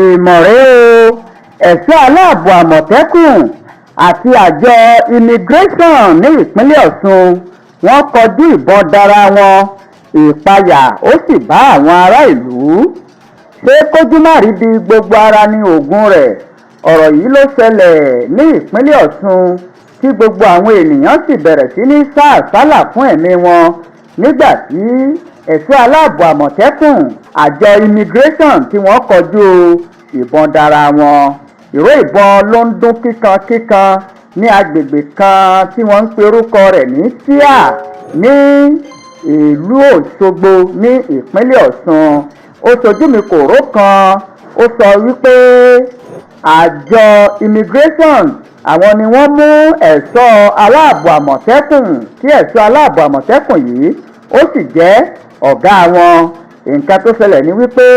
Ìmọ̀ràn o, ẹ̀ṣọ́ aláàbò Àmọ̀tẹ́kùn àti àjọ Immigration ní ìpínlẹ̀ Ọ̀ṣun, wọ́n kọjú ìbọn dára wọn, ìpayà ó sì bá àwọn ará ìlú. Ṣé kójú má rí bí gbogbo ara ní oògùn rẹ̀? Ọ̀rọ̀ yìí ló ṣẹlẹ̀ ní ìpínlẹ̀ Ọ̀ṣun, tí gbogbo àwọn ènìyàn sì bẹ̀rẹ̀ sí ní sá àsálà fún ẹ̀mí wọn nígbà tí ẹ̀ṣọ́ aláàbò Àmọ̀tẹ́kùn, àjọ Immigration, tí wọ́n kọjú ìbọn dára wọn. Ìró ìbọn ló ń dún kíkan kíkan ní agbègbè kan tí wọ́n ń pe orúkọ rẹ̀ ní Síà ní ìlú Òṣogbo ní ìpínlẹ̀ Ọ̀ṣun. Ó ṣojú mi kòró kan, ó sọ wípé àjọ Immigration, àwọn ni wọ́n mú ẹ̀ṣọ́ aláàbò Àmọ̀tẹ́kùn, tí ẹ̀ṣọ́ aláàbò Àmọ̀tẹ́kùn yìí ó sì jẹ́ ọ̀gá wọn. Nǹkan tó ṣẹlẹ̀ ni wípé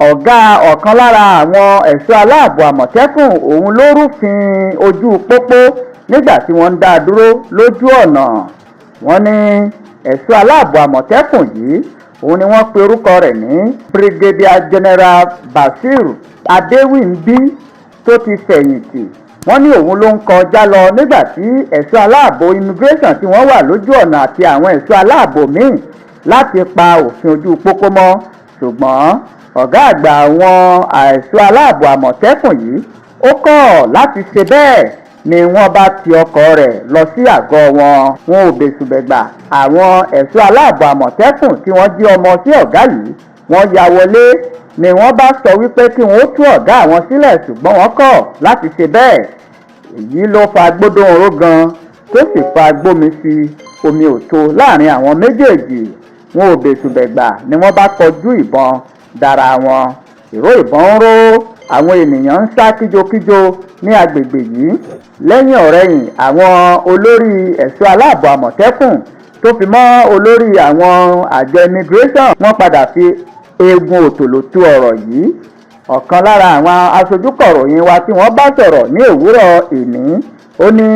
ọ̀gá ọ̀kan lára àwọn ẹ̀ṣọ́ aláàbò Àmọ̀tẹ́kùn, òun ló rúfin ojú pópó nígbà tí wọ́n ń dá a dúró lójú ọ̀nà. Wọ́n ní ẹ̀ṣọ́ aláàbò Àmọ̀tẹ́kùn yìí, òun ni wọ́n pe orúkọ rẹ̀ ní Brigadier General Bashir Adéwìnbí tó ti fẹ̀yìntì. Wọ́n ní òun ló ń kọjá lọ nígbà tí ẹ̀ṣọ́ aláàbò Immigration tí wọ́n wà lójú ọ̀nà àti àwọn ẹ̀ṣọ́ aláàbò míì láti pa òfin ojú pópó mọ́, ṣùgbọ́n ọ̀gá àgbà àwọn ẹ̀ṣọ́ aláàbò Àmọ̀tẹ́kùn yìí, ó kọ̀ láti ṣe bẹ́ẹ̀, ni wọ́n bá ti ọkọ̀ rẹ̀ lọ sí àgọ́ wọn. Wọn ò bẹ̀sùbẹ̀gbà, àwọn ẹ̀ṣọ́ aláàbò Àmọ̀tẹ́kùn tí wọ́n jí ọmọ sí ọ̀gá yìí, wọ́n ya wọlé ni wọ́n bá sọ wípé kí wọ́n ó tú ọ̀gá àwọn sílẹ̀, ṣùgbọ́n wọ́n kọ̀ láti ṣe bẹ́ẹ̀. Èyí ló fa gbódòǹró gan tó sì fa gbómi sí omi ò tó láàrin àwọn méjèèjì. Wọn ò bẹ̀sùbẹ̀gbà ni wọ́n bá kọjú ìbọn dára wọn. Ìró ìbọn ń ró, àwọn ènìyàn ń sá kíjokíjo ní agbègbè yìí. Lẹ́yìn ọ̀rẹyìn, àwọn olórí ẹ̀ṣọ́ aláàbò Àmọ̀tẹ́kùn tó fi mọ́ olórí àwọn àjọ Immigration, wọ́n padà fi eegun òtòlò tú ọ̀rọ̀ yìí. Ọ̀kan lára àwọn aṣojúkọ̀ròyìn wa tí wọ́n bá sọ̀rọ̀ ní òwúrọ̀ ìní, ó ní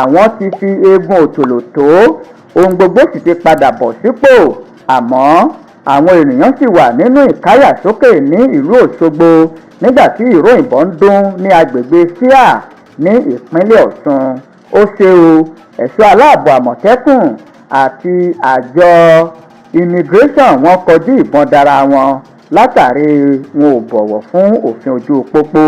àwọn ti fi eegun òtòlò tó, ohun gbogbo sì ti padà bọ̀ sípò, àmọ́ àwọn ènìyàn sì wà nínú ìkáyàsókè ní ìlú Òṣogbo nígbà tí ìró ìbọn ń dún ní agbègbè Síà ní ìpínlẹ̀ Ọ̀ṣun. Ó ṣe o, ẹ̀ṣọ́ aláàbò Àmọ̀tẹ́kùn àti àjọ Immigration, wọ́n kọjú ìbọn dára wọn látàrí wọn ò bọ̀wọ̀ fún òfin ojú pópó.